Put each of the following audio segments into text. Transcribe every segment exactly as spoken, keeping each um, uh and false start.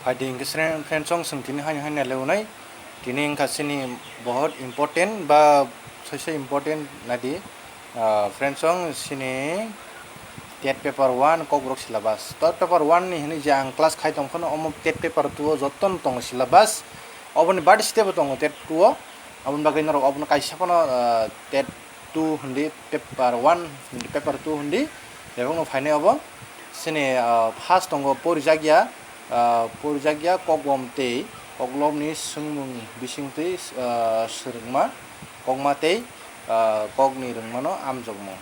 Adi hingke sre-, friends song song tini haino haino leunai. Tini hingka sini bohot important ba soisa important nadi. Ah, friends song sini TET paper one kokborok syllabus. TET paper one ni hini je ang class khai tong phano omo TET paper two o jotono tongo syllabus. Oboni bad step o tongo TET two o. Aboni bagwi norok obono kaisa phano, ah, TET two hindi, paper one hindi, paper two hindi, bebakno phainai obo. Sini, ah, first tongo porijakya, ah, porijakya kokbom tei koklopni swngmung bisingtwi, ah, swrwngma kokma tei, ah, kokni rwngmano amjokmung.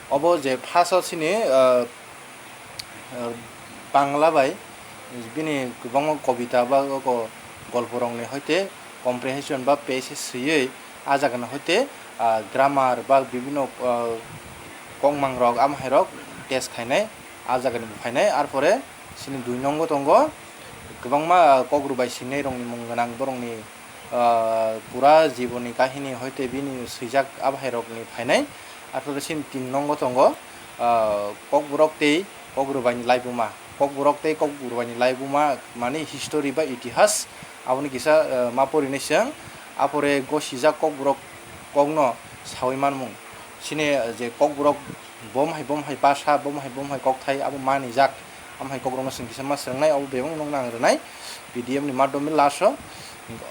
Obo je first o sini, ah, ah, Bangla bai bini kwbangma kobita ba oko golporokni hoite comprehension ba page swiwi ah jagani hoite, ah, grammar ba bibinno, ah, kokmangrok amo hairok test khainai ah jagani bo phainai. Arpore sini dui nongo tongo kwbangma, ah, kok rwbai swinairokni mung gwnang borokni ah, pura jiboni kahini hoite bini swijak abahairokni phainai. Arpore sini tin nongo tongo, ah, kokborok tei kokrwbaini laibuma. Kokborok tei kokrwbaini laibuma mani history ba itihas aboni kisa, ah, ma porinai chwng. Apore gosijak kokborok kokno sawi manmung. Sini, ah, je kokborok bom hai bom hai basa, bom hai bom hai kokthai abo manijak. Amo hai kokrokno chwng kisa ma swrwngnai, abo bebakno nang rwnai P D F ni madhyome last o.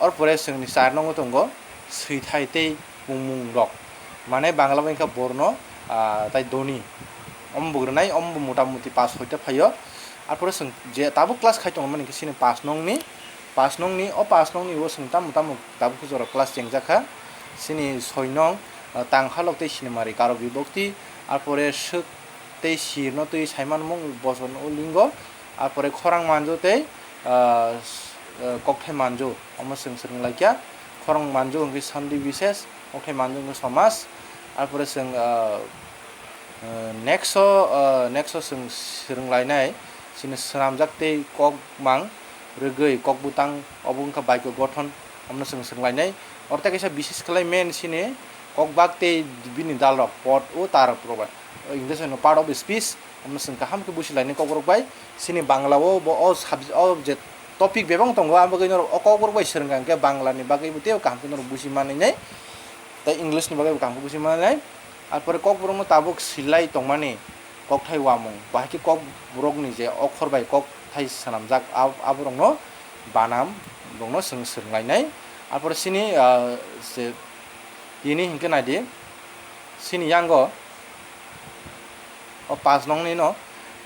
Arpore chwngni char nongo tongo swithai tei mungmung rok, mane Bangla bai wngkha borno, ah, tai dhoni. Omo bo rwnai, omo bo mota moti pass hoita phaio. Arpore chwng je tabuk class khai tongo mani khe sini pass nongni, pass nongni, o pass nongni o chwng tamo tamo tabuk khe jora class chengjak kha. Sini soi nong, ah, tangkhalok tei sinimari karok bibokti, arpore swk tei sirno twi saimanmung boson o lingo, arpore khorang manju tei, ah, s-, ah, kokthai manju, omo chwng swrwng laikya. Khorang manju hwnkhe sandi bises, kokthai manju hwnkhe somas, arpore chwng, ah, ah, next o, ah, next o chwng swrwng lainai, chini swnamjak tei kokmang rwgwi kokbwtang, obo wngkha baikho gothon, omono chwng swrwng lainai. Oro tei kaisa bises khlai main sini kokbak tei bini dalrok, pot o tar rok ba, English hoino part of speech, omono chwng kaham khe busi lainai kokborok bai. Sini Bangla o bo o subject, o je topic bebak tongo, abo bagwi norok o kokborok bai swrwng kha, hwnkhe Bangla ni bagwi bo teibo kaham khe norok busi manwi nai, tei English ni bagwi bo kaham khe busi manwi nai. Arpore kokborok no tabuk silai tongmani kokthai uamung, bahai khe kokborokni je okhor bai kokthai swnamjak, ab-, aborokno banam rokno chwng swrwnglainai. Arpore sini, ah, se, tini hinkhe naidi, sini yango o pass nongni no,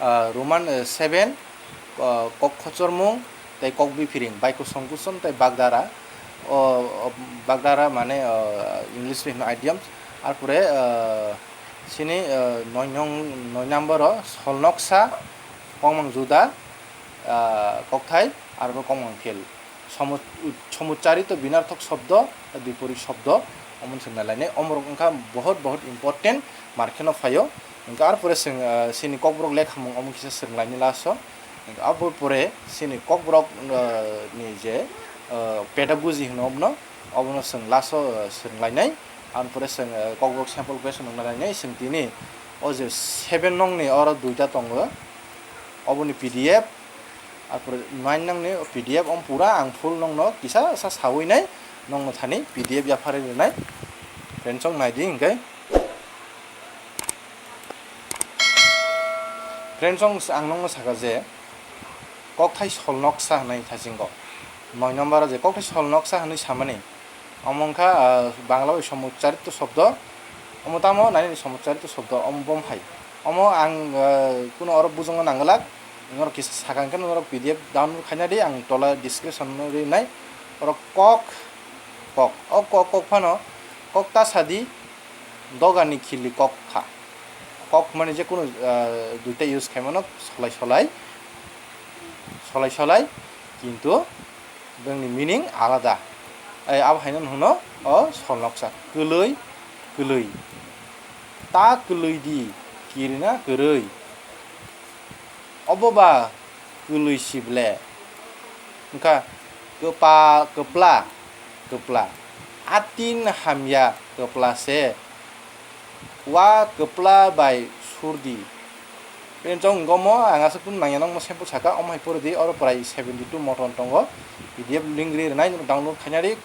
ah, Roman, eh, seven, ah, kok khochormung tei kok biphiring, baikho songkuson tei bagdara. O, o bagdara mane, ah, English bai hino idioms. Arpore, ah, sini, ah, noi nong-, noi number o sol noksa, kokmang juda, ah, kokthai, arpore kokmang phel. Somu-, somucharito binarthok shobdo, biporit shobdo, omo chwng nai lainai. Omorok wngkha bohot bohot important, markheno phaio. Hwnkhe arpore chwng, ah, sini kokborok lekhamung omo kisa swrwng lainai last o. Hwnkhe abo pore sini kokborok, ah, ni je, ah, pedagogy hwno obono, obono chwng last o, ah, swrwng lainai. Arpore chwng, ah, kokborok sample question wngna lainai chwng tini. O je seven nongni oro duita tongo. Oboni P D F, arpore nine nongni P D F om pura ang full nongno kisa sa sawi nai, nongno thani P D F yapharwi rwnai. Friends song naidi hinkhe. Friends song ang nongno saka je kokthai sol noksa hwnwi thaisingo. Noi number o je kokthai sol noksa hwnwi samani. Omo wngkha, ah, Bangla bai somucharito shobdo. Omo tamo nini somucharito shobdo, omo bom hai. Omo ang, ah, kuno oro bujongno nangwlak. Norok kisa sakang khe norok P D F download khaina di, ang tola description no rinai. Oro kok, kok. O kok, kok phano kok ta sadi dogani khili kok kha. Kok mani je kuno, ah, duita use khaimano solai solai. Solai solai. Kintu bongni meaning alada. Ai, abo haino hwno o sol noksa. Kwlwi, kwlwi. Ta kwlwi di, kirina kwrwi. Obo ba kwlwi si ble? Wngkha kwpa-, kwpla, kwpla. Atin hamya kwpla se. Wa kwpla bai surdi. Friends, o wngkha omo, ang aswk tun nangya nokno sample saka, omo hai pori di, oro prai seventy two moton tongo, P D F link ri rwnai, download khaina di,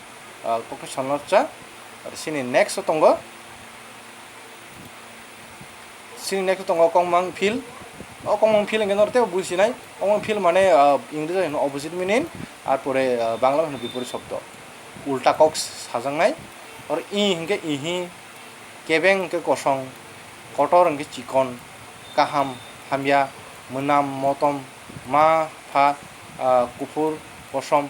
ah, kok khe sonlorcha. Aro chini next o tongo, chini next o tongo kokmang field. O kokmang field hwnkhe norok teibo buji sinai, kokmang field mane, ah, English o hino opposite meaning, ar pore, ah, Bangla o hino biporit shobdo, ulta kok sajaknai. Oro i hwnkhe ihi, kebeng hwnkhe kosong, kotor hwnkhe chikon, kaham, hamya, mwnam, motom, ma, pha, ah, kuphur, kosom,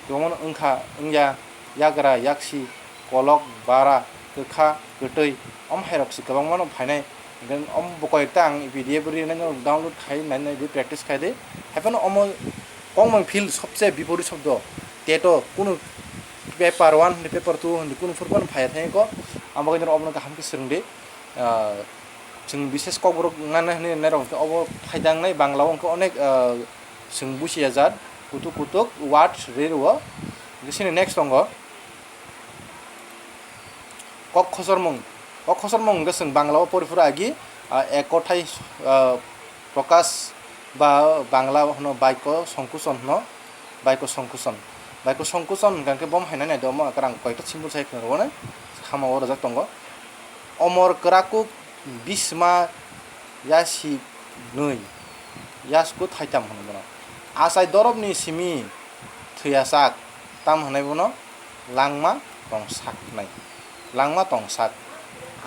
kwbangma wngkha, wngya, yagra, yaksi, kolok, bara, kwkha, kwtwi, omo hairok se kwbangma no phainai. Hwnkhe omo bo koyekta ang P D F ri nai no download khai nai nai di, practice khai di. Haiphano omo kokmang field sobse biporit shobdo, teto kunu paper one hwndi paper two hwndi kunu phuru phano phaiya thangwi kok, amo kainwi obono kaham khe swrwng di. Ah, chwng bises kokborok nana hwnwi nairok hwnkhe obo phaida wngnai, Bangla o hwnkhe onek, ah, chwng buchiya jat kutuk kutuk word ri rwo. Hwnkhe chini next tongo kok khosormung. Kok khosormung hwnkhe chwng Bangla o poriphuru agi, ah, ek kothai, ah, prokash ba Bangla o hwno baikho songkuchon hwno, baikho songkuchon. Baikho songkuchon hwnkha khe bo haino naidi, omo kwrang koyekta symbol sai khwna rwmani, khama o rwjak tongo. Omor kwrakuk bisma yasi nwi, yasku thaitam hwno bono. Achai dorobni simi thwiyasak, tam hwnai bono langma tong saknai, langma tong sak.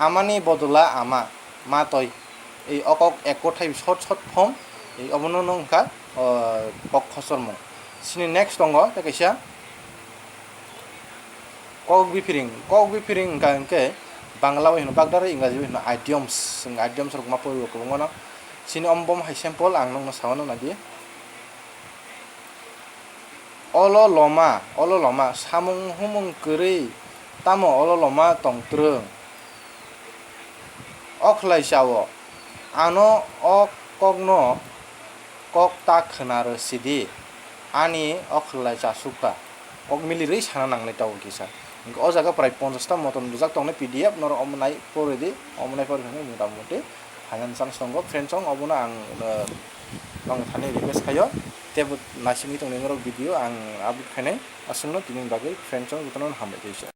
Amani bodola ama, ma toi. Ei o kok ek kothai short short form, ei obono no wngkha, o, kok khosormung. Chini next tongo tei kaisa kok biphiring. Kok biphiring wngkha hwnkhe Bangla bai hwno bagdari, Engraji bai hwno idioms. Chwng idioms rok ma poribo kwbangma no. Chini omo bo hai sample ang nokno saui nai di. Olo loma, olo loma, samung humung kwrwi, tamo olo loma tongtrwng. O khlai chao, ano o kokno kok ta khwna rw sidi, ani o khlai cha sukha. Kok milirwi sana nangnai tabuk kisa. Hwnkhe o jaga prai ponchash ta motom rijak tongnai P D F, norok omo nai porwi di, omo nai porwi hwnwi mota moti phainani chance tongo. Friends, chwng obono ang, eh, tong thani request khaio, teibo naisingwi tongni norok video ang upload khainai, aswkno tini bagwi friends, chwng jotono hambai tei.